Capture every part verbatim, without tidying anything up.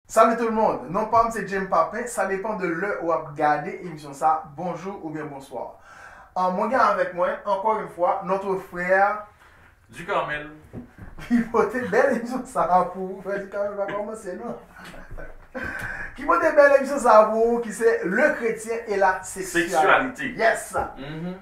Salut tout le monde, non pa m se James Papin, sa depan de lè ou ap gade emisyon sa, bonjou oubyen bonswa. An, mwen gen avèk mwen, encore une fois, notre frère Ducarmel. Ki pote bèl emisyon sa a pou ou, frè Ducarmel pa kòmanse non. Ki pote bèl emisyon sa a pou ou, ki se Le Chrétien et la Sexualité. Sexualité. Yes.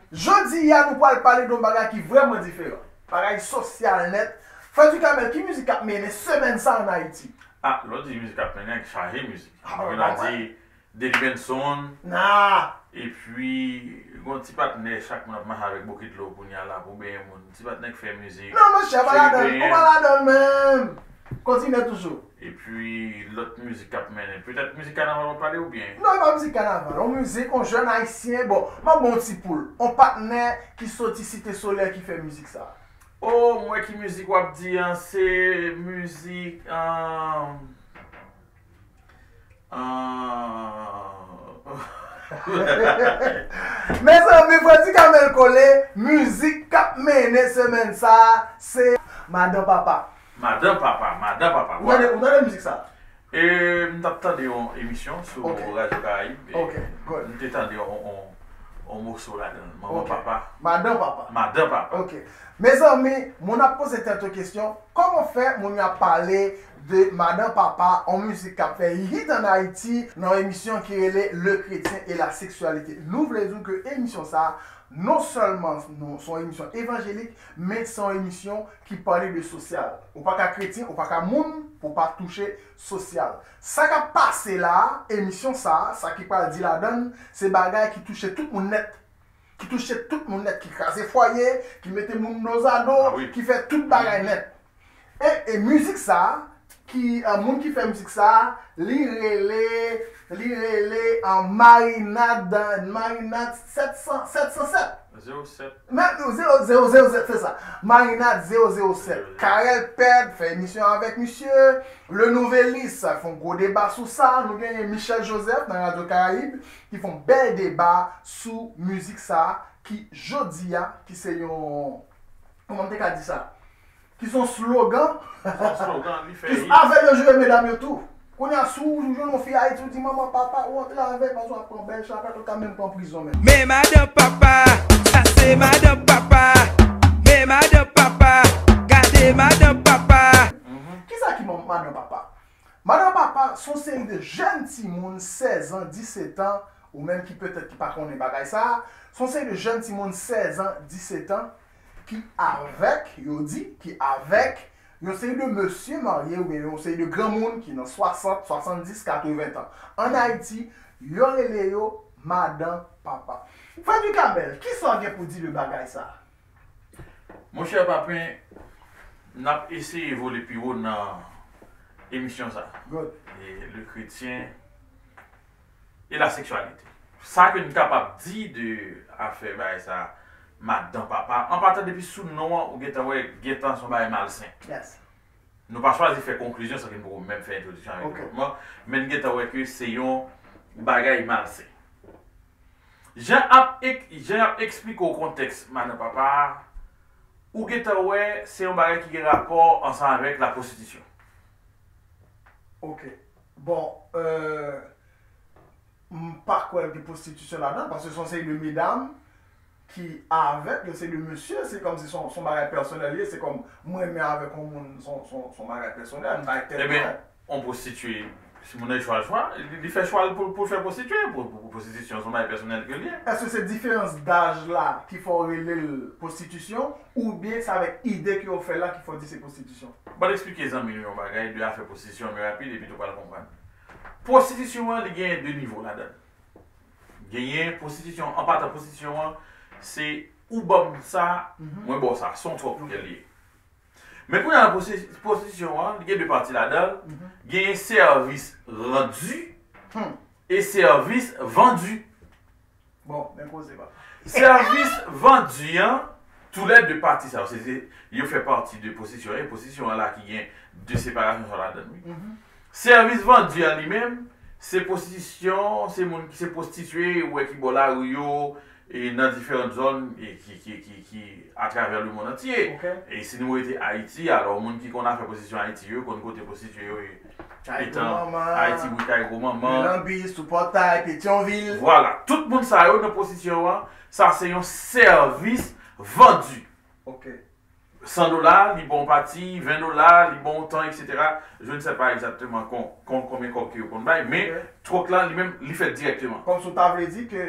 Jodi a nou pral pale de yon bagay ki vrèman diferan. Bagay sosyal nèt. Frè Ducarmel, ki mizik k ap mennen semèn sa a ann Ayiti? Ah, lè w di mizik k ap mennen, chaje mizik. Ah, Mwen ba ta di Deli Benson. Nah. Epi, gon ti patnè, chak moun ap mache avèk bokit dlo kounye a la pou benyen moun. Ti patnè k fè mizik. Non, monchè, pa ladan, ou pa ladan menm. Kontinye toujou. Epi, lòt mizik k ap mennen. Petèt mizik kanaval w ap pale oubyen? Non, e pa mizik kanaval. Yon mizik, yon jèn ayisyen. Bon, m ap ba w yon ti poul. Yon patnè ki soti Site Solèy ki fè mizik sa. Oh, m wè ki mizik w ap di an, se mizik. Um, uh, Mezanmi, frè Ducarmel kole, mizik k ap mennen semèn sa a, se Madan Papa. Madan Papa, Madan Papa. Ou tande, ou tande mizik sa? E m t ap tande yon emisyon sou Ok. Radyo Karayib. E Ok, good. M te tande yon, yon, yon moso ladan l. Manman Ok. Papa. Madan Papa. Madan Papa. Ok. Mezanmi, moun ap poze tèt yo kesyon, kòman fè moun yo ap pale de Madan Papa, yon mizik k ap fè hit ann Ayiti, nan yon emisyon ki rele Le Chrétien et la Sexualité. Nou vle di w ke emisyon sa a, non sèlman nou, se yon emisyon evanjelik, men se yon emisyon ki pale de sosyal. Ou pa ka kretyen, ou pa ka moun, pou w pa touche sosyal. Sa k ap pase la a, emisyon sa a, sa ki pral di ladan l, se bagay ki touche tout moun nèt. Ki touche tout moun nèt, ki kraze fwaye, ki mete moun dozado, Ah wi. Ki fè tout bagay nèt. E, e mizik sa a, ki, euh, moun ki fè mizik sa a, li rele, li rele an Marinad, Marinad sèt san, sèt san sèt. Zewo sèt. Men, zewo, zewo, zewo sèt, se sa. Marinad zewo zewo sèt. Karel Pèd fè emisyon avèk misye. Le Nouvelliste fè yon gwo deba sou sa. Nou genyen Michel Joseph nan Radyo Karayib ki fè yon bèl deba sou mizik sa a ki jodi a, ki se yon, kòman m te ka di sa? Ki se yon slogan. Se yon slogan, li fè Ki hit. Avè yo jwe medam yo tou. Kounye a, si w jwenn yon fi Ayiti, ou di manman, papa, ou antre avè l, paske w ap pran bèl chapèt, ou ka menm pran prizon menm. Men madan papa, sa se madan papa. Men madan papa, gade madan papa. Kisa ki man- madan papa? Madan papa se yon seri de jèn timoun sèz an, disèt an, ou menm ki petèt ki pa konnen bagay sa a, se yon seri de jèn timoun sèz an, disèt an, ki avèk, yo di, ki avèk yon seri de mesye marye oubyen yon seri de granmoun ki nan swasant, swasanndis, katreven tan. Ann Ayiti, yo rele yo madan papa. Frè Ducarmel, kisa w gen pou di de bagay sa a? Monchè Papin, n ap eseye vole pi wo nan emisyon sa. Good. E Le Chrétien et la Sexualité. Sa ke n kapab di de afè bagay sa, madan papa, an patan depi sou non an, ou gentan wè, gentan se yon bagay malsen. Yes. Nou pa chwazi fè konklizyon san ke n poko menm fè entwodiksyon avèk Ok. devlopman, men n gentan wè ke se yon bagay malsen. Jan ap ek- jan ap eksplike w kontèks madan papa a, ou gentan wè se yon bagay ki gen rapò ansanm avèk la pwostitisyon. Ok. Bon, euh, m pa kwè gen pwostitisyon ladan, paske se yon seri de medam ki avèk, yon seri de mesye, se kòmsi se yon, se yon bagay pèsonèl ye, se kòm mwen renmen avèk yon moun, se yon, se yon, se yon bagay pèsonèl, m bay tèt Ebyen, mwen. On pwostitye, si moun nan chwa l chwa, li, li fè chwa l pou, pou l fè pwostitye, pou, pou, pou pwostitisyon, se yon bagay pèsonèl ke l ye. Èske se diferans daj la ki fè w rele l pwostitisyon, oubyen se avèk ide ke w fè la ki fè w di se pwostitisyon? Ban m eksplike zanmi nou yon bagay de afè pwostitisyon, men rapid, epi tou pral konprann. Pwostitisyon an, li genyen de nivo ladan l. Genyen pwostitisyon, an patan pwostitisyon an, se ou ban m sa, mwen ba w sa, se yon twòp ke l ye. Men kounye a nan pwosti- pwostitisyon an, li gen de pati ladan l, genyen sèvis randi Hmm. e sèvis vandi. Bon, men koze pa. Sèvis vandi an, toulède pati sa yo, se, se, yo fè pati de pwostitisyon an, e pwostitisyon an la ki gen de separasyon sa ladan l, wi. Sèvis vandi an li menm, se pwostitisyon, se moun ki se pwostitye, ou wè ki bò lari yo, e nan diferan zòn, e ki, ki, ki, ki atravè lemonn antye. Ok. E si nou rete Ayiti, alò, moun ki konn afè pwostitisyon Ayiti yo, konn kote pwostitye yo ye. Chay Gwo Manman, Ayiti Bri Chay Gwo Manman, Lanbis, sou Pòtay, Petyonvil. Vwala, tout moun sa yo nan pwostisyon an, sa se yon sèvis vandi. Ok. San dola, li ba w pati, ven dola, li ba w tan, etsetera. Je ne sais pas exactement kon, kon, konbyen kòb ke yo konn bay, men twòk la, li menm, li fèt dirèkteman. Kòmsi w ta vle di ke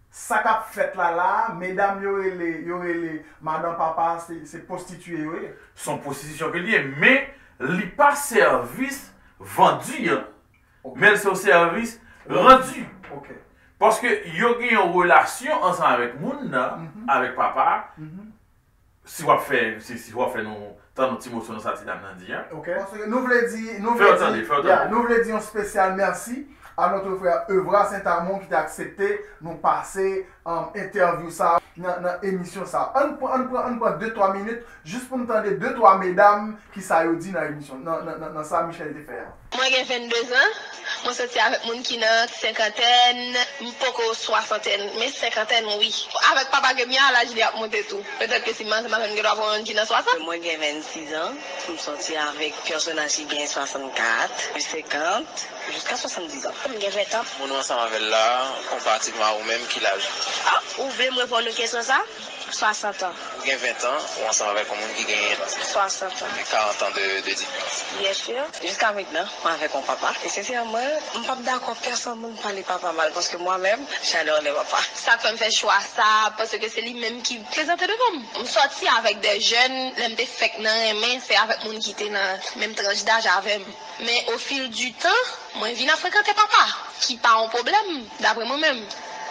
sa k ap fèt la la, medam yo rele, yo rele madan papa, se, se pwostitiye yo ye. Se yon pwostitisyon ke li ye, men li pa sèvis vandi an, men se yon sèvis randi. Ok. Paske yo gen yon relasyon ansanm avèk moun nan, avèk papa a. Si w ap fè, si, si w ap fè nou tann yon ti moso nan sa ti dam nan di a. Ok. Paske nou vle di, nou vle di, nou vle di yon spesyal mèsi à notre frère Evra Saint-Amand ki te aksepte nou pase, um, entèvyou sa nan, nan emisyon sa. Ann pran, ann pran, ann pran de twa minit jis pou n tande de twa medam ki sa yo di nan emisyon, nan, nan, nan, nan sa Michel te fè a. Mwen gen venndezan, mwen soti avèk moun ki nan senkantèn, m poko swasantèn, men senkantèn, wi. Avèk papa ke m ye a, laj li ap monte tou. Petèt ke si m ansanm avè l, m gen dwa pran yon moun ki nan swasant. Mwen gen vennsizan, m soti avèk pèsonaj ki gen swasannkat, senkant, jiska swasanndizan. M gen ventan. Moun ou ansanm avè l la, konparativman a ou menm, ki laj ou? Ah, ou vle m reponn ou kesyon sa? Swasant an. Ou gen ventan, ou ansanm avèk yon moun ki gen swasant an. Karant an de, de diferans. Byen si. Jiska mentnan, mwen avèk yon papa. E sensèman, m p ap dakò pèsonn moun pale papa mal, paske mwen menm, j'adore les papas. Sa k fè m fè chwa sa, paske se li menm ki prezante devan m. M sòti avèk de jèn, lè m te fèk nan renmen, se avèk moun ki te nan menm tranch daj avè m. Men, au fil du temps, mwen vin ap frekante papa, ki pa yon pwoblèm, daprè mwen menm.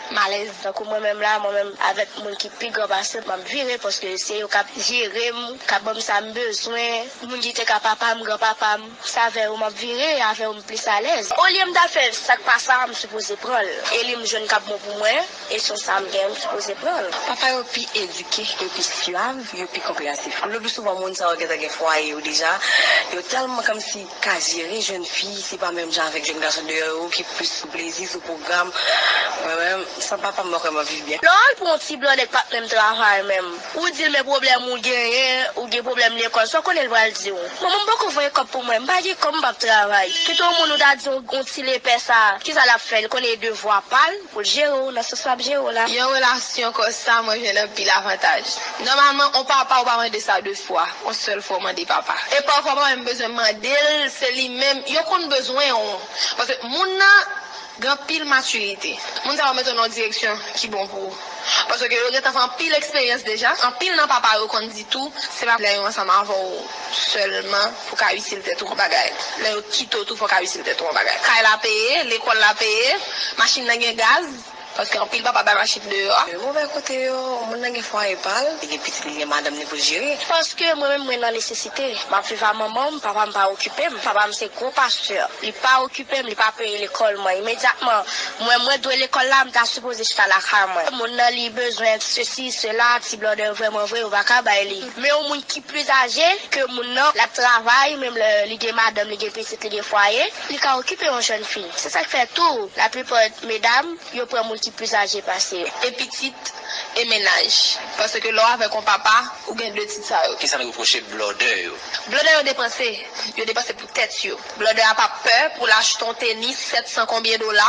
M alèz. Tankou mwen menm la, mwen menm avèk moun ki pi gran pase m, m ap vire, paske se yo k ap jere m, k ap ban m sa m bezwen. Moun ki te ka papa m, granpapa m, se avè yo m ap vire, avè yo m plis alèz. Olye m ta fè sa k pa sa, m sipoze pran l. E li m jwenn k ap bon pou mwen, e se sa m gen, m sipoze pran l. Papa yo pi edike, yo pi syav, yo pi konpreyans. Le pli souvan, moun sa yo gentan gen fwaye yo deja. Yo tèlman kòmsi ka jere jèn fi, se pa menm jan avèk jèn gason deyò yo ki plis sou plezi, sou pwogram. Mwen menm, san papa m, mwen kwè m ap viv byen. Lè w al pou yon ti blòdè k pa t menm travay menm, ou di l men pwoblèm ou genyen, ou gen pwoblèm lekòl, sa w konnen l pral di w? Manman m poko voye kòb pou mwen, m pa gen kòb, m p ap travay. Kite yon moun ou ta di yon, yon ti lepè sa, kisa l ap fè? L konnen e devwa pa l. Pou l jere w nan sans l ap jere w la. Yon relasyon konsa, mwen jwenn anpil avantaj. Nòmalman, on papa, ou pa mande sa de fwa. On sèl fwa, ou mande papa. E pafwa, papa menm bezwen mande l, se li menm, yo konn bezwen w. Paske moun nan gen anpil matirite. Moun sa yo mete w nan yon direksyon ki bon pou ou. Paske yo gentan fè anpil eksperyans deja. Anpil nan papa yo konn di tou, se pa lè yo ansanm avè w sèlman pou w ka itil tèt ou yon bagay. Lè yo kite w tou, fò w ka itil tèt ou yon bagay. Kay la peye, lekòl la peye, machin nan gen gaz, paske anpil papa bay machin deyò. Movè kote yo, moun nan gen fwaye pa l, li gen pitit, li gen madanm li pou l jere. Paske mwen menm, mwen nan nesesite. M ap viv a manman m, papa m pa okipe m. Papa m se gwo pastè. Li pa okipe m, li pa peye lekòl mwen. Imedyatman, mwen, mwen dwe lekòl la, m ta sipoze chita lakay mwen. Moun nan, li bezwen sesi, sela, ti blòdè, vrèman vre, yo pa ka bay li. Men yon moun ki plis aje ke moun nan, l ap travay, menm lè li gen madanm, li gen pitit, li gen fwaye, li ka okipe yon jèn fi. Se sa k fè tou, laplipa medam, yo pran moun ki plis aje pase yo. E pitit, e mennaj. Paske lè w avèk yon papa, ou gen de tit sa yo. Kisa n repwoche blòdè yo? Blòdè yo depanse. Yo depanse pou tèt yo. Blòdè a pa pè pou l achte yon tenis sèt san konbyen dola,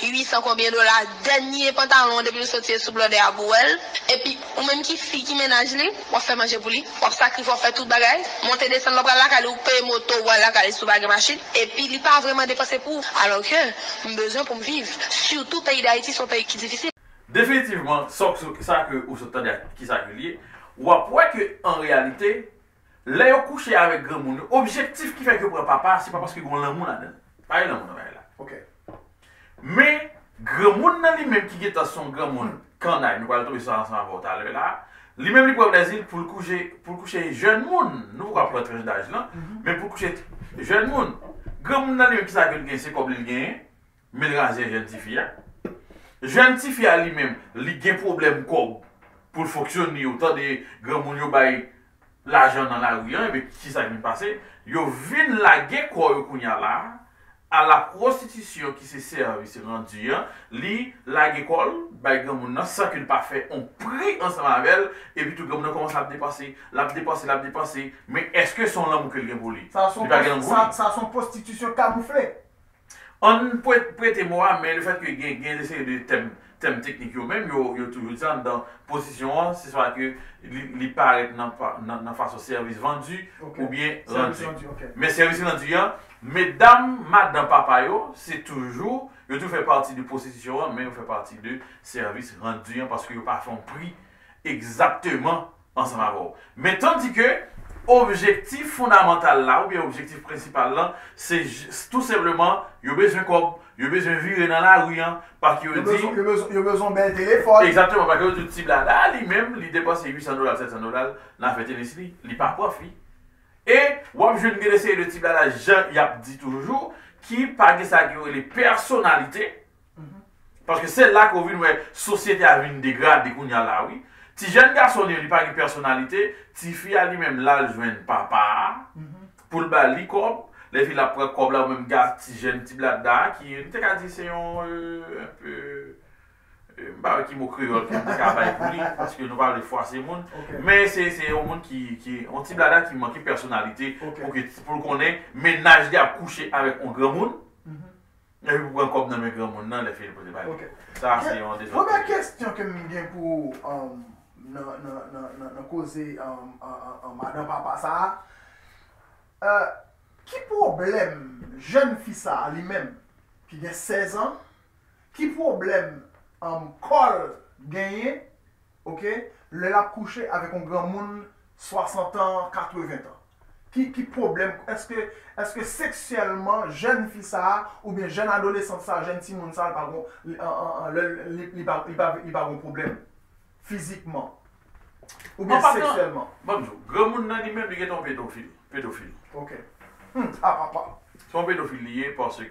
uit san konbyen dola, dènye pantalon depi l soti sou blòdè a pou wè l. Epi, ou menm ki fi ki mennaj li, w ap fè manje pou li, w ap sakrifye, w ap fè tout bagay. Monte desann, lè w pral lakay li, ou peye moto, ou al lakay li si w pa gen machin. Epi, li pa vrèman depanse pou ou. Alòske, m bezwen pou m viv. Sitou, peyi Dayiti, se yon peyi ki difisil. Definitivman, sa, sa ke ou sot tande a, kisa ke l ye, w ap wè ke, an reyalite, lè yo kouche avèk granmoun yo, objektif ki fè ke yo pran papa a, se pa paske gen yon lanmou ladan l. Pa gen lanmou nan bagay la. Ok. Men, granmoun nan li menm ki gentan se yon granmoun kannay, nou pral tonbe sou sa ansanm avè w talè la, li menm li pran plezi l pou l kouche, pou l kouche jèn moun. Nou poko ap pran tranch daj lan, men pou l kouche jèn moun. Granmoun nan li menm, kisa ke l gen? Se kòb li l genyen. Men l razè jèn tifi a. Jèn tifi a li menm, li gen pwoblèm kòb pou l fonksyone, ou tande granmoun yo bay lajan nan lari an, ebyen, kisa k vin pase? Yo vin lage kò yo kounye a la a, a la pwostitisyon ki se sèvis randi an, li lage kò l bay granmoun nan san ke l pa fè on pri ansanm avè l, epi tou granmoun nan kòmanse ap depanse, l ap depanse, l ap depanse, men èske se yon lanmou ke l gen pou li? Li pa gen lanmou pou li. Sa se yon pwostitisyon kamoufle. Ann prete mo a, men lefètke gen, gen de seri de tèm, tèm teknik yo menm, yo, yo toujou di sa anndan pwostitisyon an, se swa ke li, li parèt nan, nan, nan fason sèvis vandu oubyen randi. Men sèvis randi an, medam, madanm, papa yo, se toujou, yo toujou fè pati de pwostitisyon an, men yo fè pati de sèvis randi an, paske yo pa fè yon pri egzakteman ansanm avè w. Men tandike objektif fondamantal la, oubyen objektif prensipal lan, se tou senpleman, yo bezwen kòb, yo bezwen vire nan lari an, paske yo di, yo bezwen, yo bezwen, yo bezwen bèl telefòn. Egzakteman, paske yo di ti blada, li menm, li depanse uit san dola, sèt san dola nan afè tenis li, li pa pwòf li. E w ap jwenn gen de seri de ti blada, jan y ap di toujou, ki pa gen sa ki rele pèsonalite, paske se la ke w vin wè sosyete a vin degrade kounye a la, wi. Ti jèn gason li, li pa gen pèsonalite, tifi a li menm, l al jwenn papa a pou l ba li kòb. Lè fi l ap pran kòb la, ou menm gen ti jèn ti blada a ki, m te ka di se yon, euh, un peu, euh, m pa wè ki mo kreyòl ke m te ka bay pou li, paske nou pa vle fwase moun. Men se, se yon moun ki, ki, yon ti blada ki manke pèsonalite pou ke, pou l konnen mennaj li ap kouche avèk yon granmoun. Epi pou pran kòb nan men granmoun nan, lè fini pote ba li. Sa se yon dezòd. Premye kesyon ke m gen pou ou, um, nan, nan, nan, nan, nan koze, um, an, an, an madan papa sa a, euh, ki pwoblèm jèn fi sa a li menm, ki gen sèz an, ki pwoblèm, um, kò l genyen, oke, lè l ap kouche avèk yon granmoun swasant an, katreven an? Ki, ki pwoblèm, èske, èske seksyèlman, jèn fi sa a, oubyen jèn adolesant sa a, jèn timoun sa a, li pa gon, li, an, an, an, lè, li, li pa, li pa, li pa gon pwoblèm fizikman, oubyen seksyèlman? Ban m di w, granmoun nan li menm, li gentan yon pedofil, pedofil. Oke. Hmm, a papa. Se yon pedofil li ye, paske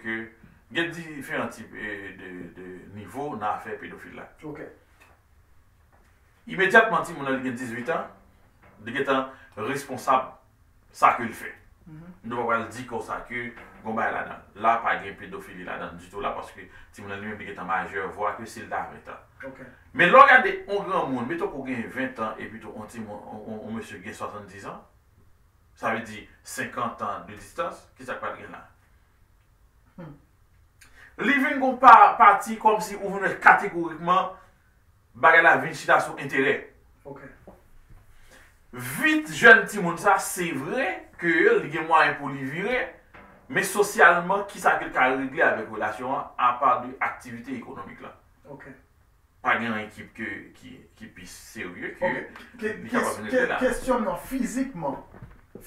gen diferan tip, eh, de, de nivo nan afè pedofil la. Oke. Imedyatman, timoun nan li gen dizuit an, li gentan responsab sa ke l fè. Nou pa pral di konsa ke gon bagay ladan l. La, pa gen pedofili ladan l ditou la, paske timoun nan li menm li gentan majè, vwa ke si l ta ven tan. Men lè w gade yon granmoun, meton ke w gen ven tan, epi tou yon timoun, yon, yon, yon mesye gen swasanndiz an, sa vle di senkant an de distans, kisa k pral gen la? Li vin gon pa, pati kòmsi ou vin wè kategorikman bagay la vin chita sou enterè. Vit jèn timoun sa, se vre ke li gen mwayen pou li vire, men sosyalman, kisa ke l ka regle avèk relasyon an, apa de aktivite ekonomik la? Pa gen anyen ki, ki, ki, ki pi serye ke li kapab vin regle la. Kesyon m nan, fizikman,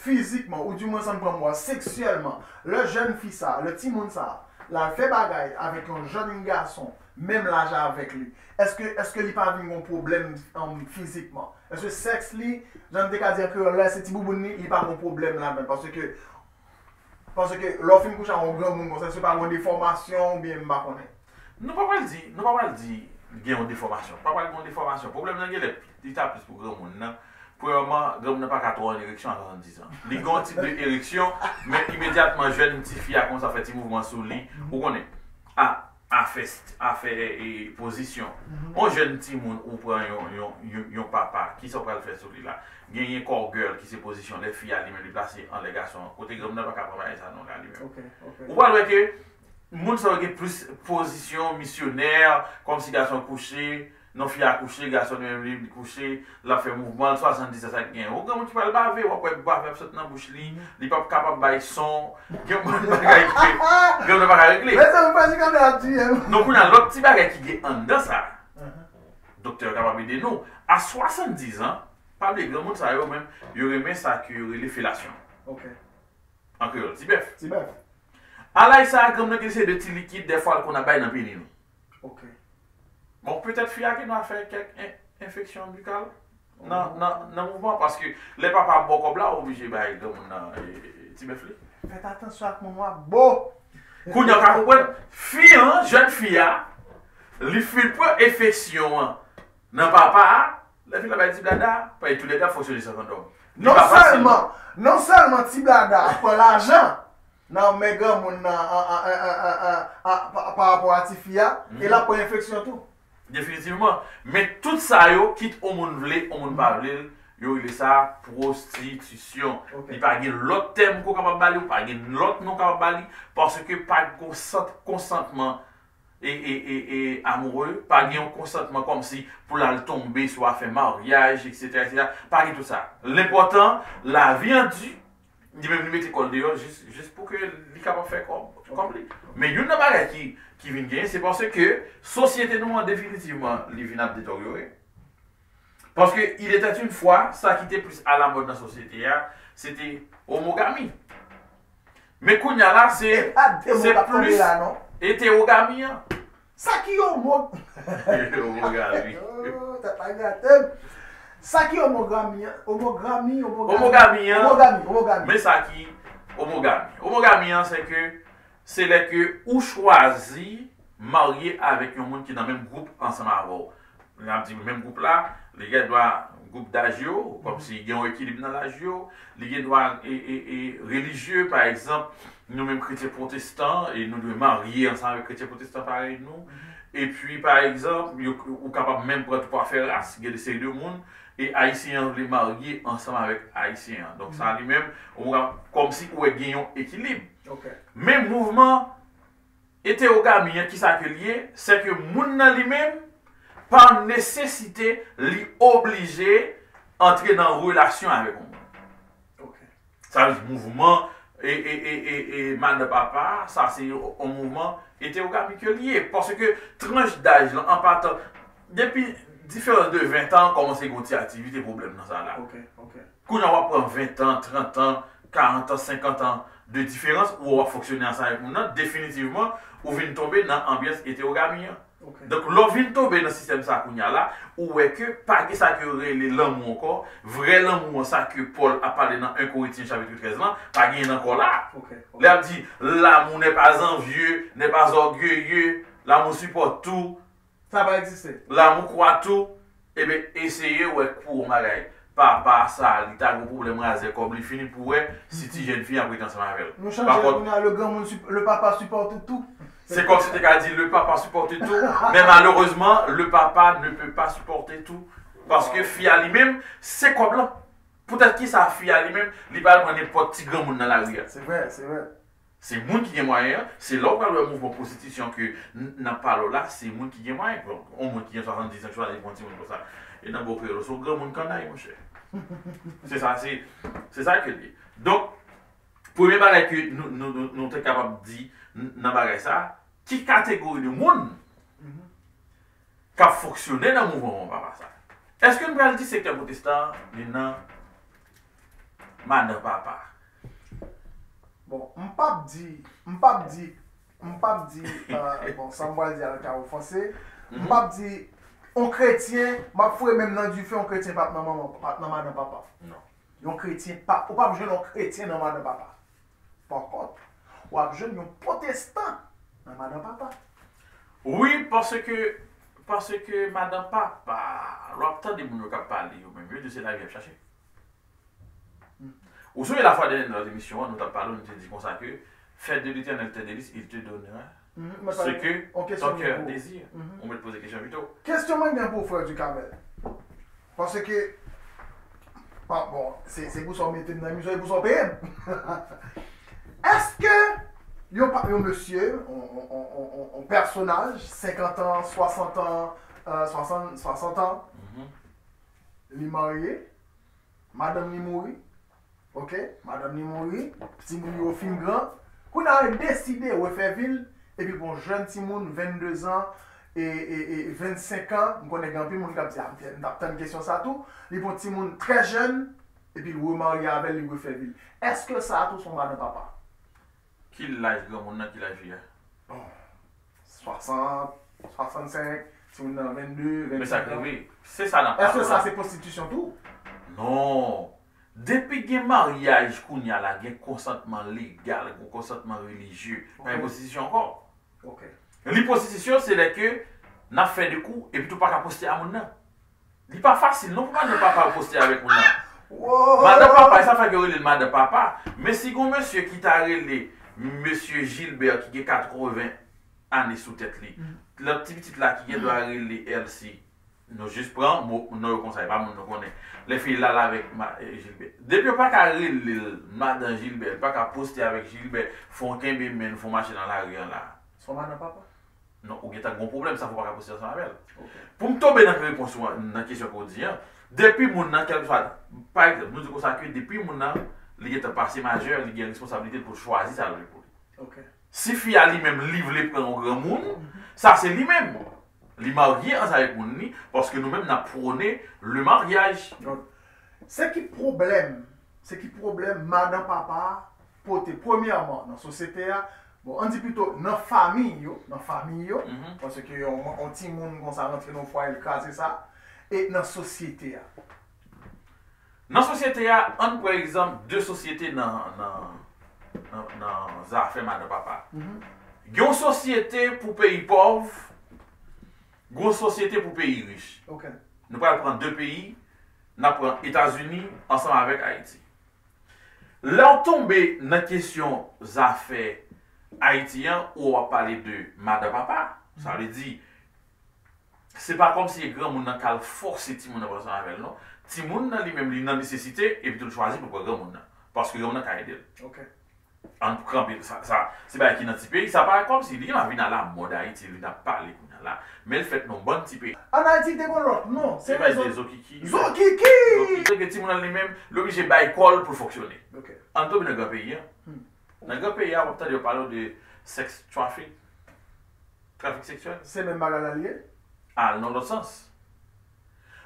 fizikman, ou di mwen sa m pran mo a, seksyèlman, lè jèn fi sa, lè timoun sa, l al fè bagay avèk yon jèn gason, menm laj avèk li, èske, èske li pa vin gon pwoblèm, um, fizikman? Èske sèks li, jan n te ka di an kreyòl la, se ti bouboun li, li pa gon pwoblèm ladan l? Paske, paske lè w fin kouche ak yon granmoun konsa, èske pa gon defòmasyon oubyen m pa konnen? Nou pa pral di, nou pa pral di gen yon defòmasyon. Pa pral gen yon defòmasyon. Pwoblèm nan genlè li ta plis pou granmoun nan. Premyèman, granmoun nan pa ka twò an ereksyon a swasanndiz an. Li gen yon tip de ereksyon, men imedyatman jèn tifi a kòmanse ap fè ti mouvman sou li, ou konnen, a, afè, afè, e, pozisyon. Yon jèn timoun ou pran yon, yon, yon, yon papa, kisa w pral fè sou li la? Genyen cowgirl ki se pozisyon lè fi a li menm li plase anlè gason an. Kote granmoun nan pa ka pran bagay sa non la li menm. Ou pral wè ke moun sa yo gen plis pozisyon misyonè, kòmsi gason kouche, non fi a kouche, gason li menm li, li kouche, l ap fè mouvman l, swasanndiz an sa k gen. Yon granmoun ki pral bave, w ap wè bave ap sot nan bouch li, li p ap kapab bay son, gen moun bagay ke granmoun pa ka regle. Mezanmi, pa di gade ap tiye m. Non, kounye a, lòt ti bagay ki gen anndan sa, doktè yo kapab ede nou. A swasanndiz an, pa bliye granmoun sa yo menm, yo renmen sa ke yo rele felasyon. An kreyòl, ti bèf. Ti bèf. A laj sa a, granmoun nan gen seri de ti likid, dèfwa l konn ap bay nan peni nou. Bon, petèt fi a gen dwa fè kèk en-, enfeksyon bikal nan, nan, nan mouvman, paske lè papa ap ba w kòb la, ou oblije bay granmoun nan, e, ti bèf li. Fèt atansyon ak moun w ap ba w. Kounye a, w ka konprann, fi an, jèn fi a, li fin pran enfeksyon an nan papa a, lè fi la bay ti blada, paske toulède ap fonksyone san kondòm. Non sèlman, non sèlman ti blada ap pran lajan, nan men granmoun nan an, an, an, an, an, an, pa, pa rapò a tifi a, e l ap pran enfeksyon tou. Definitivman. Men tout sa yo, kit yon moun vle, yon moun pa vle l, yo rele sa pwostitisyon. Ok. Li pa gen lòt tèm ke w kapab ba li, ou pa gen lòt non w kapab ba li, paske pa gen konsant-, konsantman e, e, e, e amoureux, pa gen yon konsantman kòmsi pou l al tonbe sou afè maryaj, et cetera, et cetera. Pa gen tout sa. Lenpòtan, lavi an di, li menm li mete kò l deyò jis, jis pou ke li kapab fè kòb, kòb li. Men youn nan bagay ki, ki vin genyen, se paske sosyete nou an definitivman, li vin ap deteryore. Paske il était une fois, sa ki te plis alamòd nan sosyete a, se te omogami. Men kounye a la, se, e pa de mo se k ap tonbe plis la, non, etewogami an. Sa ki omo... Omogami. Oh, tèt la gate m. Sa ki omogami an? Omogami, omogami. Omogami an. Omogami, omogami. Men sa ki omogami. Omogami an, se ke, se lè ke ou chwazi marye avèk yon moun ki nan menm gwoup ansanm avè w. N ap di menm gwoup la, li gen dwa gwoup daj yo, kòmsi gen yon ekilib nan laj yo, li gen dwa e, e, e, relijye, pa egzanp, nou menm kretyen pwotestan, e nou dwe marye ansanm avèk kretyen pwotestan parèy nou. Epi, pa egzanp, yo, ou kapab menm pran tou pa fè ras, gen de seri de moun, e ayisyen an vle marye ansanm avèk ayisyen an. Donk, sa li menm, ou ka, kòmsi ou wè gen yon ekilib. Ok. Men mouvman etewogami an, kisa ke l ye? Se ke moun nan li menm, pa nesesite, li oblije antre nan relasyon avèk yon moun. Ok. Sa vle di mouvman e, e, e, e, e madan papa, sa se yon, yon mouvman etewogami ke l ye. Paske tranch daj lan, an patan, depi diferans de ven tan, kòmanse gen yon ti aktivite pwoblèm nan sa la. Ok, ok. Kounye a w ap pran ven tan, trant an, karant an, senkant an de diferans, ou w ap fonksyone ansanm avèk moun nan, definitivman, ou vin tonbe nan anbyans etewogami an. Ok. Donk, lè w vin tonbe nan sistèm sa kounye a la, ou wè ke pa gen sa ke yo rele lanmou ankò. Vrè lanmou an, sa ke Pòl ap pale nan en Korentyen chapit trèz lan, pa genyen ankò la. Ok, ok. Lè ap di, l'amour n'est pas envieux, n'est pas orgueilleux, l'amour supporte tout, Sa pa egziste. L'amour croit tout, ebyen, eseye wè pou yon bagay. Papa sa, li ta gen pwoblèm razè kòb, li fini pou wè si ti jèn fi an ap rete ansanm avè l. Nou chanje kounye a, le granmoun sup-, le papa supporte tout. Se kòmsi te ka di, le papa supporte tout, men malerezman, le papa ne peut pas supporter tout. Paske fi a li menm, se kòb lan. Poutèt kisa fi a li menm, li pa al pran nenpòt ti granmoun nan lari a? Se vre, se vre. Se moun ki gen mwayen an, se la w pral wè mouvman pwostitisyon ke n, n ap pale w la, se moun ki gen mwayen. Bon, yon moun ki gen swasanndis an ki chwazi pran timoun konsa. E nan bon kreyòl, se yon granmoun kannay, monchè. Se sa, se, se sa ke l ye. Donk, premye bagay ke nou, nou, nou, nou te kapab di n, nan bagay sa, ki kategori de moun k ap fonksyone nan mouvman papa sa? Èske n pral di sektè pwotestan an, li nan madan papa? Bon, m p ap di, m p ap di, m p ap di, euh, bon, sa m pral di a ka ofanse. M p ap di, yon kretyen, m ap foure men m nan dife, yon kretyen p ap nan manman, p ap nan madan papa. Non. Yon kretyen p ap, ou p ap jwenn yon kretyen nan madan papa. Pa kont, w ap jwenn yon pwotestan nan madan papa. Wi, paske, paske madan papa, lè w ap tande moun yo k ap pale yo menm, yo di se lavi y ap chache. Ou sonje lafwa dènyè nan lòt emisyon an, nou t ap pale, nou te di konsa ke, fais de l'Éternel tes délices, il te donnera ce que ton cœur désire. Ou mèt poze kesyon pito. Kesyon mwen gen pou ou, frè Ducamel. Paske, pa, bon, se, se pou sa w mete m nan emisyon, e pou sa w peye m. Èske yon pa, yon mesye, yon, yon pèsonaj, senkant an, swasant an, euh, swasant, swasant an, li marye, madanm li mouri, ok, madanm li mouri, timoun yo fin gran, kounye a li deside refè vi l, epi pou yon jèn timoun, vennde zan, e, e, e vennsenk an, m konnen gen anpil moun k ap di, "Ah, m t ap tann kesyon sa tou." Li pou yon timoun trè jèn, epi l remarye avè l, li refè vi l. Èske sa a tou se yon madan papa? Ki laj granmoun nan, ki laj fi a? Bon, swasant, swasannsenk, timoun nan vennde, vennsenk an. Men sa k rive, se sa n ap pale la. Èske sa se pwostitisyon tou? Non. Depi gen maryaj kounye a la, gen konsantman legal, gen konsantman relijye, pa gen pwostitisyon ankò. Ok. Li pwostitisyon, se lè ke n ap fè de kou, epi tou pa ka pwoste a moun nan. Li pa fasil non pou madan papa al pwoste avèk moun nan. Madan papa, e sa fè ke yo rele l madan papa. Men si gon mesye ki ta rele Mesye Gilbert ki gen katreven ane sou tèt li. Lòt ti pitit la ki gen dwa rele Elsie. Nou jis pran mo, non yo konsa, e pa moun nou konnen. Lèfini l al avèk ma, eh, Gilbert. Depi yo pa ka rele l madan Gilbert, li pa ka poste avèk Gilbert, fò w kenbe men l, fò w mache nan lari an la. Se yon madan papa? Non, ou gentan gon pwoblèm, sa fè w pa ka poste ansanm avè l. Pou m tonbe nan repons ou an, nan kesyon ke w di an, depi moun nan, kèlkeswa, pa egzanp, nou di konsa ke depi moun nan, li gentan pase majè, li gen responsablite l pou l chwazi sa l vle pou li. Si fi a li menm, li vle pran yon granmoun, sa se li menm. Li marye ansanm avèk moun li, paske nou menm n ap pwone le maryaj. Se ki pwoblèm, se ki pwoblèm madan papa pote, premyèman, nan sosyete a, bon, ann di pito nan fanmi yo, nan fanmi yo, paske yon, yon timoun konsa rantre nan fwaye, l kraze sa, e nan sosyete a. Nan sosyete a, ann pran egzanp de sosyete nan, nan, nan, nan zafè madan papa. Gen yon sosyete pou peyi pòv, gen yon sosyete pou peyi rich. Nou pral pran de peyi, n ap pran Etazini ansanm avèk Ayiti. Lè w tonbe nan kesyon zafè Ayiti an, ou w ap pale de madan papa, sa vle di, se pa kòmsi e granmoun nan k al fòse timoun nan pran ansanm avè l, non. Timoun nan li menm, li nan nesesite, epi tou l chwazi pou l pran granmoun nan. Paske granmoun nan ka ede l. Ann kanpe, sa, sa, se bagay ki nan ti peyi, sa pa kòmsi li gen dwa vin alamòd Ayiti, vin ap pale kounye a la, men l fèt nan yon bann ti peyi. Ann Ayiti, te gon lòt non, se pa de zokiki. Zokiki! Zokiki, ke timoun nan li menm, li oblije bay kò l pou l fonksyone. Ann tonbe nan gran peyi an. Nan gran peyi a, w ap tande yo pale w de sex traffic. Trafik seksyèl. Se menm bagay la li ye? Al nan lòt sans.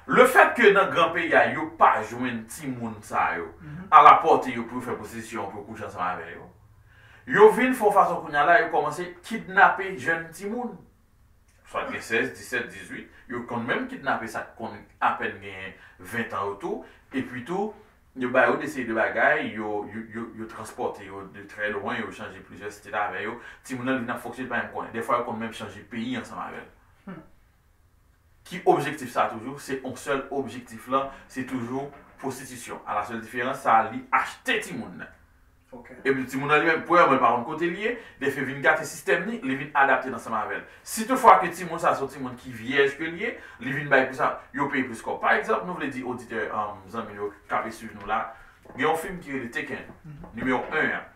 Le fèt ke nan gran peyi a, yo pa jwenn timoun sa yo, alapòte yo pou yo fè pwostitisyon, pou yo kouche ansanm avè yo, yo vin fè yon fason kounye a la, yo kòmanse kidnape jèn timoun. Swa gen sèz, disèt, dizuit, yo konn menm kidnape sa k konn apèn gen ven tan yo tou, epi tou, yo ba yo de seri de bagay, yo, yo, yo, yo transpòte yo de trè lwen, yo chanje plizyè state avè yo. Timoun nan vin ap fonksyone, li pa menm konnen. Dèfwa, yo konn menm chanje peyi ansanm avè l. Ki objektif sa toujou? Se yon sèl objektif lan, se toujou pwostitisyon. A la sèl diferans, sa li achte timoun nan. Epi timoun nan li menm, premyèman, li pa konn kote li ye, lefini vin gate sistèm li, li vin adapte l ansanm avè l. Si toutfwa ke timoun sa se yon timoun ki vyèj ke li ye, li vin bay pou sa, yo peye plis kòb. Pa egzanp, nou vle di oditè, um, zanmi yo k ap swiv nou la, gen yon fim ki rele Taken, nimewo en an.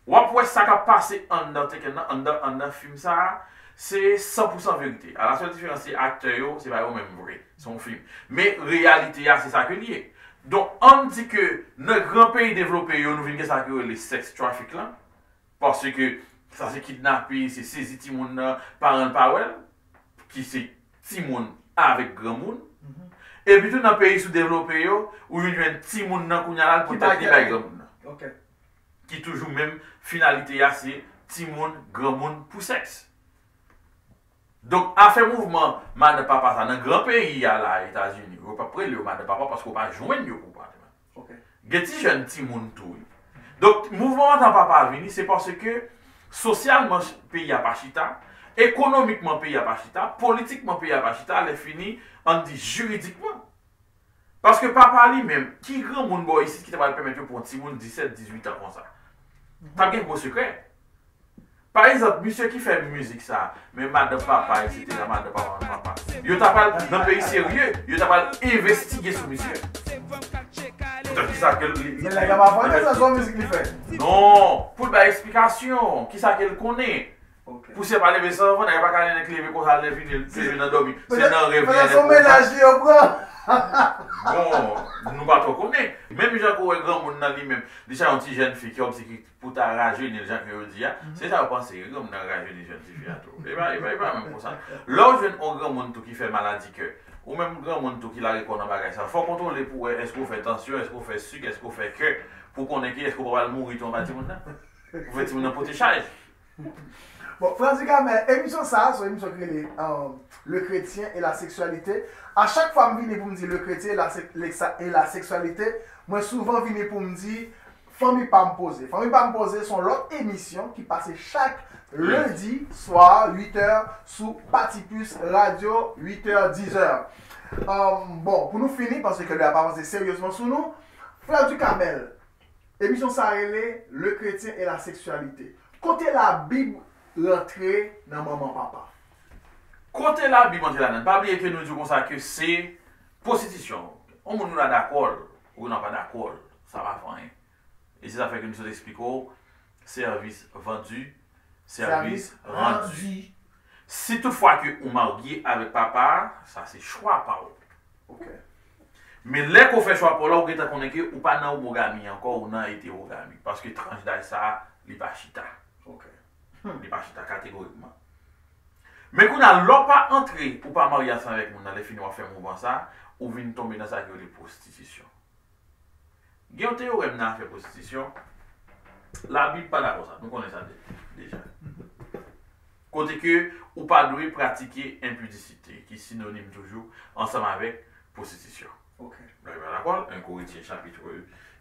W ap wè sa k ap pase anndan Taken nan, anndan, anndan fim sa a, se san pou san verite. A la sèl diferans, se aktè yo, se pa yo menm vre. Se yon fim. Men reyalite a, se sa ke li ye. Donk, ann di ke nan gran peyi devlope yo, nou vin gen sa ke yo rele sex traffic lan. Paske sa se kidnape, se sezi timoun nan, paran l pa wè l, ki se timoun avèk granmoun. Epi tou nan peyi soudevlope yo, ou vin jwenn timoun nan kounye a la, l pran tèt li bay granmoun nan. Ki toujou menm finalite a, se timoun, granmoun pou sèks. Donk, afè mouvman madan papa sa nan gran peyi a la, Etazini, yo p ap rele yo madan papa paske w pa jwenn yo pou w pa. Gen ti jèn timoun tou, wi. Donk, mouvman madan papa vini, se paske sosyalman peyi a pa chita, ekonomikman peyi a pa chita, politikman peyi a pa chita, lè fini, ann di jiridikman. Paske papa li menm, ki granmoun bò isit ki ta pral pèmèt yo pran yon timoun disèt, dizuit an konsa? T ap gen gwo sekrè. Pa egzanp, misye ki fè mizik sa, men madan papa, etsetera, madan papa, madan papa. Yo ta pral nan peyi serye, yo ta pral envestige sou misye. Poutèt kisa ke li, li, Men nèg la pa fè sa, se yon mizik li fè. Non, pou l bay eksplikasyon, kisa ke l konnen. Pou se pa leve san van, nèg pa ka leve konsa, lè fini, leve nan dòmi. Se nan rèv li. Petèt se yon mennaj li yo pran. Bon, nou pa twò konnen. Menm jan ke w wè granmoun nan li menm, li se yon ti jèn fi ki obsève pou ta rajeni l jan ke yo di a. Se sa yo panse, wi, granmoun nan rajeni jèn tifi a tou. E pa, e pa, e pa menm konsa. Lè w jwenn yon granmoun tou ki fè maladi kè, ou menm granmoun tou ki lage kò w nan bagay sa, fò w kontwole pou w wè èske w fè tansyon, èske w fè sik, èske w fè kè, pou w konnen ke èske w pa pral mouri tou anba timoun nan. Ou fè timoun nan pote chaj. Bon, Frè Ducamel, emisyon sa a, se yon emisyon ki rele, euh, Le Chrétien et la sexualité. A chak fwa m vini pou m di le chrétien et la, se-, le-, et la sexualité, mwen souvan vini pou m di Fanmi pa m poze. Fanmi pa m poze se yon lòt emisyon ki pase chak lendi swa uit è sou Patipus Radio, uit è, diz è. Euh, bon, pou nou fini, paske lè a ap avanse seryezman sou nou, Frè Ducamel, Emisyon sa rele Le Chrétien et la sexualité. Kote Labib rantre nan manman papa? Kote Labib antre ladan? Pa bliye ke nou di konsa ke se pwostitisyon. Yon moun ou la dakò l, ou nan pa dakò l, sa pa fè anyen. E se sa fè ke nou sot eksplike w, service vendu, service rendu. Si toutfwa ke ou marye avèk papa a, sa se chwa pa w. Ok. Men lè ke w fè chwa pa w la, ou gentan konnen ke ou pa nan omogami ankò, ou nan eterogami. Paske tranch daj sa a, li pa chita. Ok. Li pa chita kategorikman. Men kounye a, lè w pa antre, ou pa marye ansanm avèk moun nan, lè fini w ap fè mouvman sa, ou vin tonbe nan sa ki rele pwostitisyon. Gen yon teyorèm nan afè pwostitisyon, Labib pa dakò sa, nou konnen sa de- deja. Kote ke ou pa dwe pratike enpidisite, ki sinonim toujou ansanm avèk pwostitisyon. Ok. Labib pa dakò, en Korentyen chapit,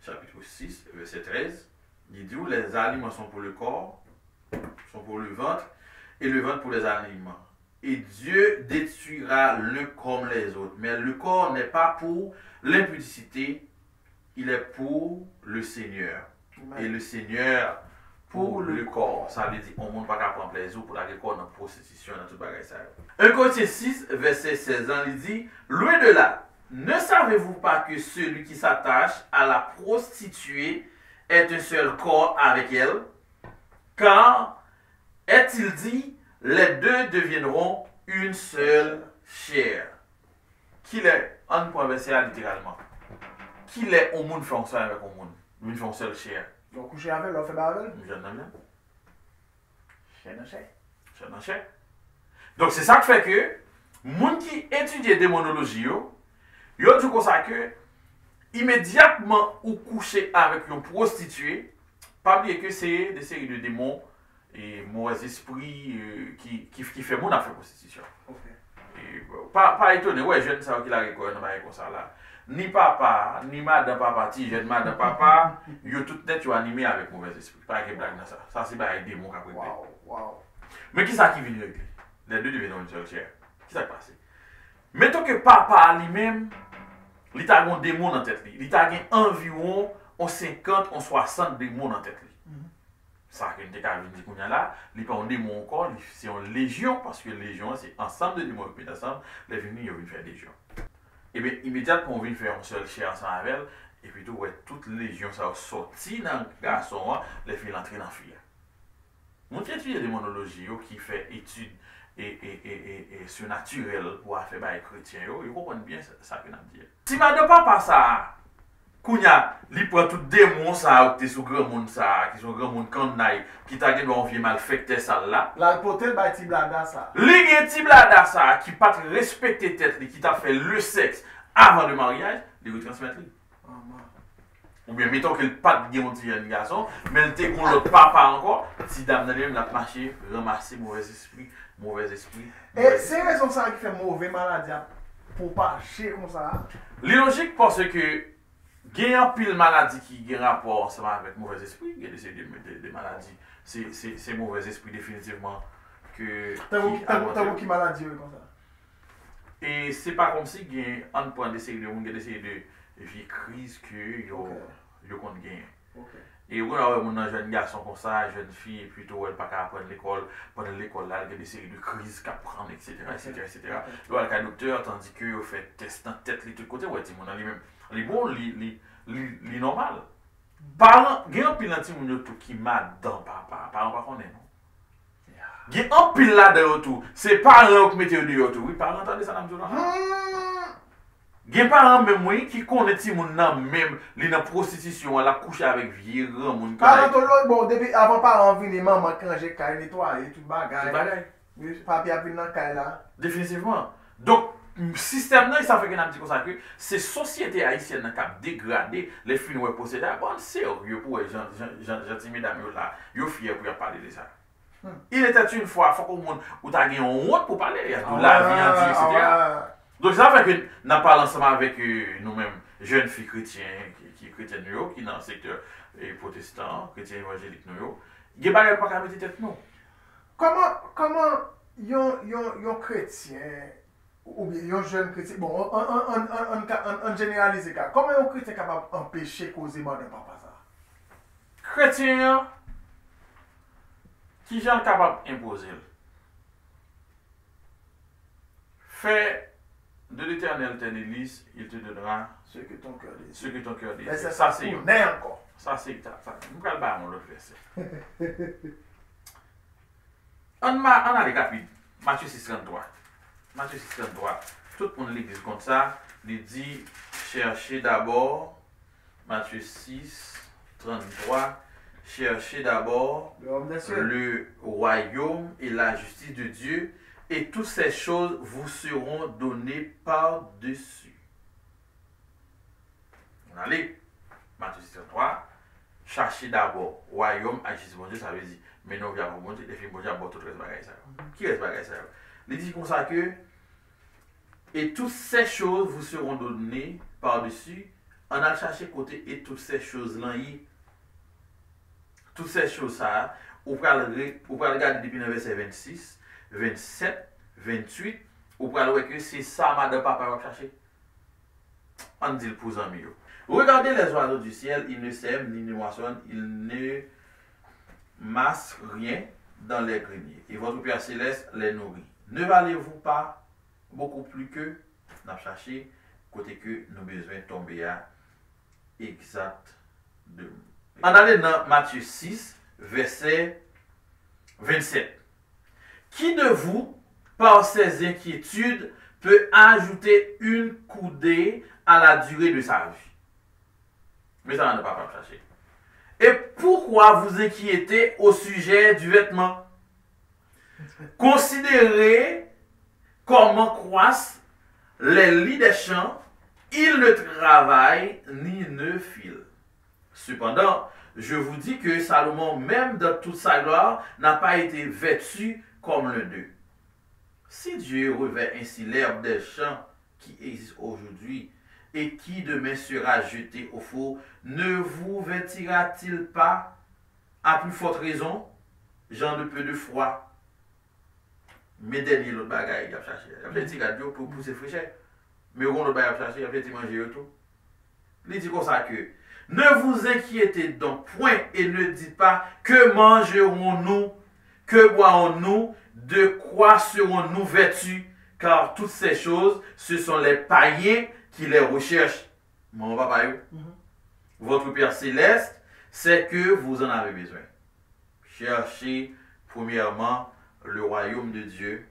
chapit sis, vèsè trèz, li di w, les aliments sont pour le corps, sont pour le ventre, et le ventre pour les aliments. Et Dieu détruira l'un comme les autres. Mais le corps n'est pas pour l'impudicité, il est pour le Seigneur. Et le Seigneur pour le corps. Sa vle di, yon moun pa ka pran plezi pou lage kò nan pwostitisyon, nan tout bagay sa yo. En Korentyen sis, vèsè sèz lan, li di, loin de là, ne savez-vous pas que celui qui s'attache à la prostituée est un seul corps avec elle? Car est-il dit, les deux deviendront une seule chair. Kilè, ann pran vèsè a literalman. Kilè yon moun fè yon sèl avèk yon moun? Vin fè yon sèl chè. Lè w kouche avè l, lè w fè bagay avè l? M jwenn nan menm. Chè nan chè. Chè nan chè. Donk se sa k fè ke moun ki etidye demonoloji yo, yo di konsa ke imedyatman ou kouche avèk yon pwostitiye, pa bliye ke se de seri de demon e movèzespri ki, ki, ki fè moun ap fè pwostitisyon. Ok. E, pa, pa etone, wè, jèn sa yo ki lage kò yo nan bagay konsa la. Ni papa, ni madan papa, ti jèn madan papa, yo tout nèt yo anime avèk movèzespri. Pa gen blag nan sa. Sa se bagay demon k ap regle. Waw, waw. Men kisa ki vin regle? Les deux deviendront une seule chair. Kisa k pase? Meton ke papa a li menm, li ta gen yon demon nan tèt li. Li ta gen anviwon yon senkant, yon swasant demon nan tèt li. Sa ke n te ka vin di kounye a la, li pa yon demon ankò, li se yon lejyon, paske lejyon an se ansanm de demon yo k met ansanm, lè fini yo vin fè lejyon. Ebyen, imedyatman ou vin fè yon sèl chè ansanm avè l, epi tou, ou wè tout lejyon sa yo sòti nan gason an, lè fini l antre nan fi a. Moun ki etidye demonoloji yo, ki fè etid e, e, e, e, e, sinatirèl pou afè bagay kretyen yo, yo konprann byen sa, sa ke n ap di a. Si madan papa sa a, kounye a, li pran tout demon sa a, ou ki te sou granmoun sa a, ki se yon granmoun kannay, ki ta gen dwa yon vye malfektè sal la. L al pote l bay ti blada sa. Li gen ti blada sa a, ki pa t respekte tèt li, ki t ap fè le sèks avan le maryaj, li retransmèt li. Manman. Oubyen, meton ke l pa t gen yon ti jèn gason, men l te gen yon lòt papa ankò, ti dam nan li menm, l ap mache ranmase movèzespri, movèzespri. E se rezon sa ki fè move maladi ap pwopaje konsa a. Li lojik paske gen anpil maladi ki gen rapò ansanm avèk movèzespri, gen de seri de, de, de maladi, se, se, se movèzespri definitivman ke. Tankou, tankou, tankou ki maladi yo ye konsa? E se pa kòmsi gen, ann pran de seri de moun, gen de seri de vye kriz ke yo, yo konn genyen. E ou konn wè moun nan jèn gason konsa, jèn fi, epi tou wè l pa ka aprann lekòl, pandan lekòl la, l gen de seri de kriz k ap pran l, eksetera, eksetera, eksetera. Yo al kay doktè, tandike yo fè tès nan tèt li tout kote, wè timoun nan li menm, li bon, li, li, li, li nòmal. Paran, gen anpil nan timoun yo tou ki madan papa, paran pa konnen non. Gen anpil ladan yo tou, se paran yo k mete yo deyò tou. Wi, paran tande sa n ap di w la. Gen paran menm, wi, ki konnen timoun nan menm, li nan pwostitisyon an, l ap kouche avèk vye granmoun. Paran tou lòt bò, depi avan paran vini, manman k ranje kay, netwaye, tout bagay. Tout bagay. Wi, papi ap vin nan kay la. Definitivman. Donk, sistèm nan, e sa fè ke n ap di konsa ke se sosyete ayisyèn nan k ap degrade, lè fin wè pwosedi a, bon, serye pou wè jan, jan, jan, jan ti medam yo la, yo fyè pou y ap pale de sa. Il était une fois, fòk yon moun, ou ta gen yon wont pou pale, il y a de la vie en Dieu, et cetera. Donk, sa fè ke n ap pale ansanm avèk, euh, nou menm, jèn fi kretyen, ki, ki kretyen nou yo, ki nan sektè, eh, pwotestan, kretyen evanjelik nou yo. Gen bagay nou pa ka mete tèt nou. Kòman, kòman yon, yon, yon kretyen, oubyen yon jèn kretyen, bon, an, an, an, an, an, an, an, an jeneralize ka, kòman yon kretyen kapab anpeche koze madan papa sa a? Kretyen an, kijan l kapab enpoze l? Fais de l'Éternel tes délices, il te donnera Ce que ton cœur ce désire. que ton cœur Vèsè désire. sa Sa se yon. Tounen ankò. Sa se ta. Sa, m pral ba yon lòt vèsè. Ann ma, ann ale rapid. Matye sis tranntrwa. Matye sis tranntrwa. Tout moun legliz konn sa. Li di, cherchez d'abord, Matye sis tranntrwa, cherchez d'abord Le royaume des cieux. le royaume et la justice de Dieu, et toutes ces choses vous seront données par-dessus. Ann ale, Matye sis tranntrwa, chache dabò wayòm ak jistis Bondye, sa vle di, mennen w vè Bondye, epi Bondye ap ba w tout rès bagay sa yo. Ki rès bagay sa yo? Li di konsa ke, et toutes ces choses vous seront données par-dessus, ann al chache kote et toutes ces choses lan ye. Toutes ces choses sa a, ou pral, re, ou pral gade depi nan vèsè vennsis, vennsèt, venntuit, ou pral wè ke se sa madan papa yo ap chache. Ann di l pou zanmi yo. Regardez les oiseaux du ciel, ils ne sèment, ni ne moissonnent, ils ne massent rien dans les greniers, et votre Père céleste les nourrit. Ne valez-vous pas beaucoup plus qu'eux? N ap chache kote ke nou bezwen tonbe a egzakteman. Ann ale nan Matye sis, vèsè vennsèt. Qui de vous, par ses inquiétudes, peut ajouter une coudée à la durée de sa vie? Men sa madan papa ap chache. Et pourquoi vous inquiéter au sujet du vêtement? Considérez comment croissent les lys des champs, ils ne travaillent ni ne filent. Cependant, je vous dis que Salomon, même dans toute sa gloire, n'a pas été vêtu comme l'un d'eux. Si Dieu revêt ainsi l'herbe des champs qui existe aujourd'hui et qui demain sera jetée au four, ne vous vêtira-t-il pas à plus forte raison, gens de peu de foi? Men dènye lòt bagay y ap chache. Y ap jete ti rad yo pou pouse frechè. Men yo gen lòt bagay y ap chache, y ap jete manje yo tou. Li di konsa ke, ne vous inquiétez donc point et ne dites pas, que mangerons-nous, que boirons-nous, de quoi serons-nous vêtus, car toutes ces choses, ce sont les païens qui les recherchent. Manman papa yo. Votre Père céleste sait que vous en avez besoin. Cherchez premièrement le royaume de Dieu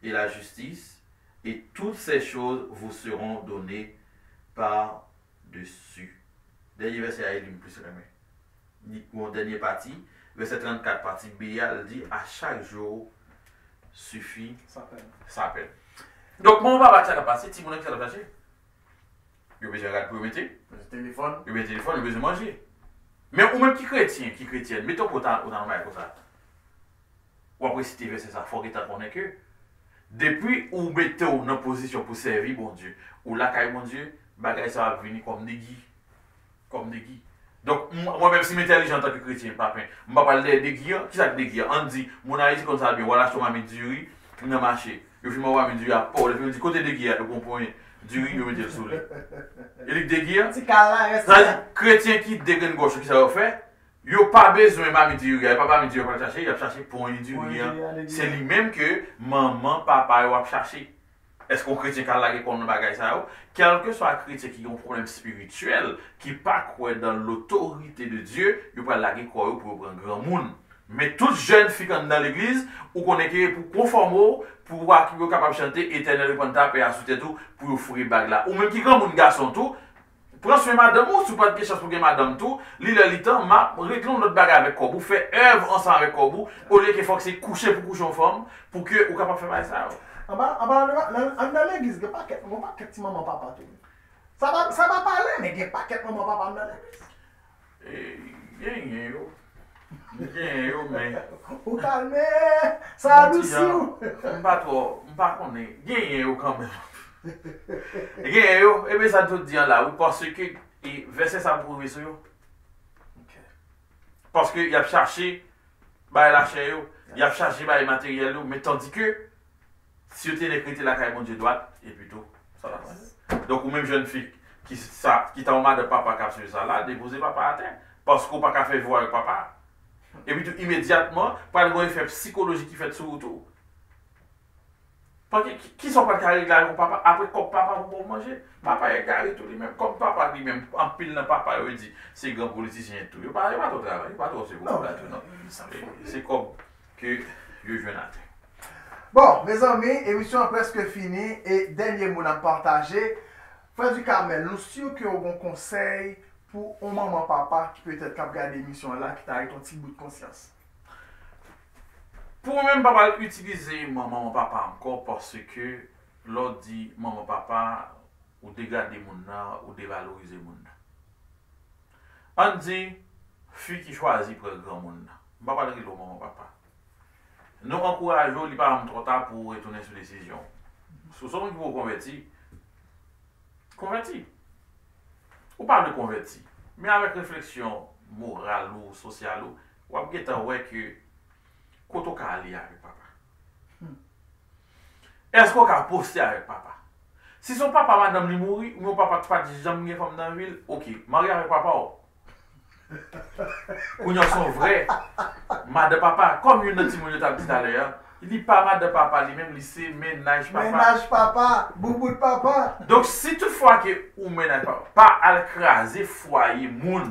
et la justice, et toutes ces choses vous seront données par-dessus. Dènye vèsè a e li m plis renmen. Li gon dènye pati, vèsè trannkat pati B a, li di, à chaque jour suffit sa pèn. Donk, manman papa, ki sa k ap pase? Timoun nan ki sa l ap chache? Yo bezwen rad pou yo mete. Yo bezwen telefòn. Yo bezwen telefòn, yo bezwen manje. Men ou menm ki kretyen, ki kretyèn, mete w kote w ta nan bagay konsa. W ap resite vèsè sa, fò w gentan konnen ke depi ou mete w nan pozisyon pou sèvi Bondye, ou lakay Bondye, bagay sa yo ap vini kòm degi. Kòm degi. Donk, mwen menm si m entèlijan antanke kretyen, papen, m pa pral dèyè degi an. Kisa k degi an? Ann di, moun Ayiti konn sa byen, w al achte yon mamit diri nan mache. Yo fin ba w mamit diri a, pa w leve, yo di, kote degi a? Yo pran yon ponyen diri, yo mete l sou li. E li k degi an? Ti kal la, rès la. Sa di, kretyen ki degrengòche, kisa yo fè? Yo pa bezwen mamit diri a, e pa mamit diri a yo pral chache, y ap chache ponyen diri an. Se li menm ke manman, papa yo ap chache. Èske yon kretyen ka lage kò l nan bagay sa yo? Kèlkeswa kretyen ki gen yon pwoblèm espirityèl, ki pa kwè dans l'autorité de Dieu, yo pral lage kò yo pou yo pran granmoun. Men tout jèn fi k anndan legliz, ou konnen ke pou konfòme w, pou w ka, yo kapab chante Etènèl repann ta pè a sou tèt ou, pou yo foure bag la. Ou menm ki granmoun gason tou, pran swen madanm ou, si w pa t gen chans pou gen madanm tou, li lè li tan, m ap regle yon lòt bagay avèk kòb ou, fè èv ansanm avèk kòb ou, olye ke fòk se kouche pou kouche yon fanm, pou ke ou kapab fè bagay sa yo. Anba, anba, nan, nan, anndan legliz, gen pakèt, gen pakèt ti manman papa tou. Sa pa, sa pa pale, men gen pakèt manman papa anndan legliz. E, genyen yo. Genyen yo, men. Ou kalme, sa adousi w. M pa twò, m pa konnen. Genyen yo kanmenm. Genyen yo, e men sa m sot di an la, wi, paske e vèsè sa pou rive sou yo. Paske y ap chache bay lachè yo, y ap chache bay materyèl yo, men tandike si yo te nèk rete lakay Bondye dwat, epi tou, sa t ap pase. Donk, ou menm jèn fi ki sa, ki ta yon madan papa k ap swiv sa la, depoze papa atè. Paske w pa ka fè vi w avèk papa. Epi tou, imedyatman, pral gen yon efè sikolojik ki fèt sou ou tou. Paske ki, ki sa w pral ka regle avèk yon papa? Apre kòb papa pou bon manje. Papa egare tou li menm. Kòb papa li menm, anpil nan papa yo di se gran politisyen tou. Yo pa, yo pa twò travay, yo pa twò se pou papa tou non. Se, se kòb ke yo jwenn atè. Bon, mezanmi, emisyon an prèske fini e dènye mo n ap pataje. Frè Ducamel, nou si ke w gen yon konsèy pou yon manman papa ki petèt k ap gade emisyon an la ki ta ret yon ti bout konsyans. Pou mwen menm, m pa pral itilize manman papa ankò paske lè w di manman papa, ou degrade moun nan, ou devalorize moun nan. Ann di, fi ki chwazi pran granmoun nan. M pa pral rele w manman papa. Nou ankouraje w, li pa janm twò ta pou w retounen sou desizyon w. Si w se yon moun ki poko konvèti, konvèti. Ou pa dwe konvèti. Men avèk refleksyon moral ou, sosyal ou, w ap gentan wè ke kote w ka ale avèk papa. Èske w ka poste avèk papa? Si se yon papa madanm li mouri, oubyen yon papa ki pa t janm gen fanm nan vi l, oke, marye avèk papa w. Kounye a w se yon vrè madan papa. Kòm youn nan timoun yo t ap di talè a, li pa madan papa li menm, li se mennaj papa. Mennaj papa, boubout papa. Donk si tout fwa ke ou mennaj papa, pa al kraze fwaye moun.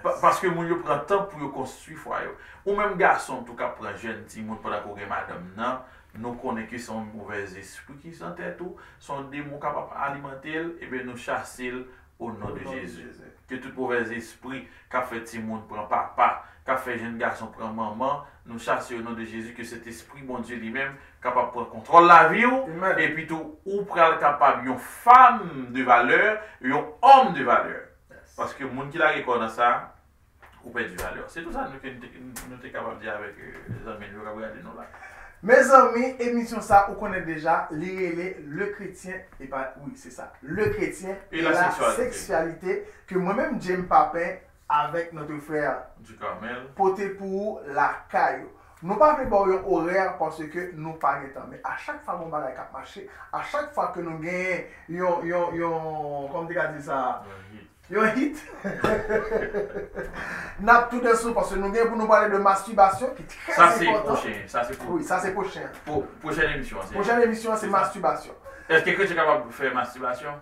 Pa, paske moun yo pran tan pou yo konstwi fwaye yo. Ou menm gason tou k ap pran jèn timoun pandan ke w gen madanm nan, nou konnen ke se yon movèzespri ki nan tèt ou, se yon demon k ap alimante l, ebyen nou chase l o non de Jezi. Ke tout movèzespri k ap fè timoun pran papa, k ap fè jèn gason pran manman, nou chase o non de Jezi, ke Sentespri Bondye li menm kapab pran kontwòl lavi w, epi tou ou pral kapab yon fanm de valè, yon òm de valè. Paske moun ki lage kò w nan sa, ou pèdi valè w. Se tou sa nou, ke nou te, nou te kapab di avèk zanmi nou yo k ap gade nou la. Mezanmi, emisyon sa ou konnen deja, li rele Le Chrétien, e pa, wi, se sa, Le Chrétien et la sexualité, ke mwen menm, James Papin, avèk notre frère Ducamel, pote pou ou lakay ou. Nou pa vle ba w yon orè paske nou pa gen tan. Men a chak fwa gen yon bagay k ap mache, a chak fwa ke nou genyen yon, yon, yon, kòman m te ka di sa? Yon hit. N ap tou danse paske nou gen pou nou pale de mastibasyon ki trè enpòtan. Sa se pwochen. Wi, sa se pwochen. Pwochèn emisyon an se. Pwochèn emisyon an se mastibasyon. Èske kretyen kapab fè mastibasyon?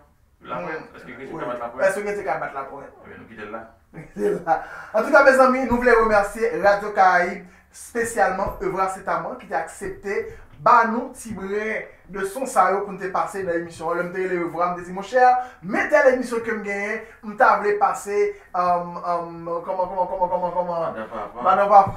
Laponyèt? Èske kretyen ka bat laponyèt? Èske kretyen ka bat laponyèt? Ebyen nou kite l la. Kite l la. Antouka mezanmi, nou vle remèsye Radyo Karayib, espesyalman Evra Setaman ki te aksepte ba nou ti bren de son sa yo pou n te pase nan emisyon an. Lè m te rele Evra, m te di, monchè, men tèl emisyon ke m genyen, m ta vle pase, um, um, kòman, kòman, kòman, kòman, kòman? Madan Papa. Madan Papa.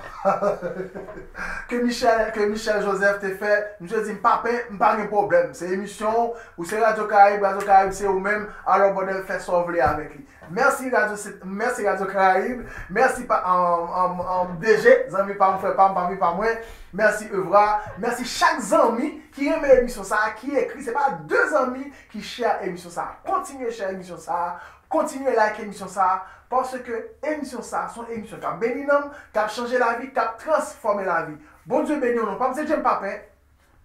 Ke Michel, ke Michel Joseph te fè. Misye di m, Papen, m pa gen pwoblèm. Se emisyon w, ou se Radyo Karayib, Radyo Karayib se ou menm. Alò, brother, fè sa w vle avèk li. Mèsi Radyo, mèsi Radyo Karayib, mèsi pa, um, um, um, D J, zanmi pa m, frè pa m, pa m, pa mwen. Mèsi Evra, mèsi chak zanmi ki renmen emisyon sa a, ki ekri. Se pa de zanmi ki share emisyon sa a. Kontinye share emisyon sa a, kontinye like emisyon sa a, paske emisyon sa a se yon emisyon k ap beni nanm, k ap chanje lavi, k ap transfòme lavi. Bondye beni w, non pa m se James Papin.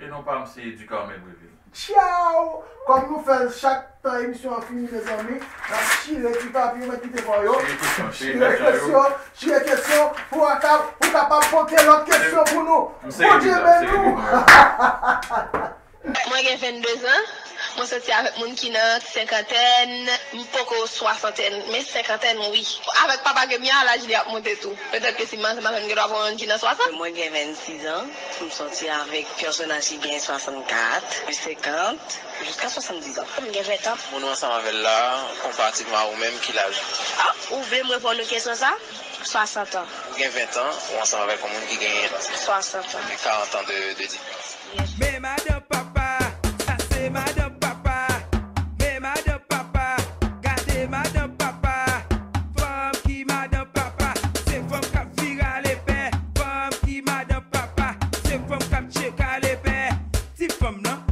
E non pa m se Ducamel Breville. Tchaw! Kòm nou fè l chak tan emisyon an fini, mezanmi, n ap chire ti papi yo mèt kite fò yo. Chire kesyon, chire kesyon, chire kesyon, pou w ka, pou w kapab pote lòt kesyon pou nou. Bondye beni w! Mwen gen vennde zan. Mwen soti avèk moun ki nan senkantèn, m poko swasantèn, men senkantèn wi. Avèk papa ke m ye a, laj li ap monte tou. Petèt ke si m ansanm avè l, m gen dwa pran youn ki nan swasant. Mwen gen vennsis an, m soti avèk pèsonaj ki gen swasannkat, senkant, jiska swasanndizan. M gen ventan. Moun ou ansanm avè l la, konparativman a ou menm, ki laj? Ah, ou vle m reponn ou kesyon sa? Swasant an. Ou gen ventan, ou ansanm avèk yon moun ki gen swasant an. Karant an de, de diferans. Men madan papa, sa se madan papa. Men madan papa, gade madan papa. Fanm ki madan papa, se fanm k ap vire ale pè. Fanm ki madan papa, se fanm k ap tcheke ale pè. Ti fanm nan,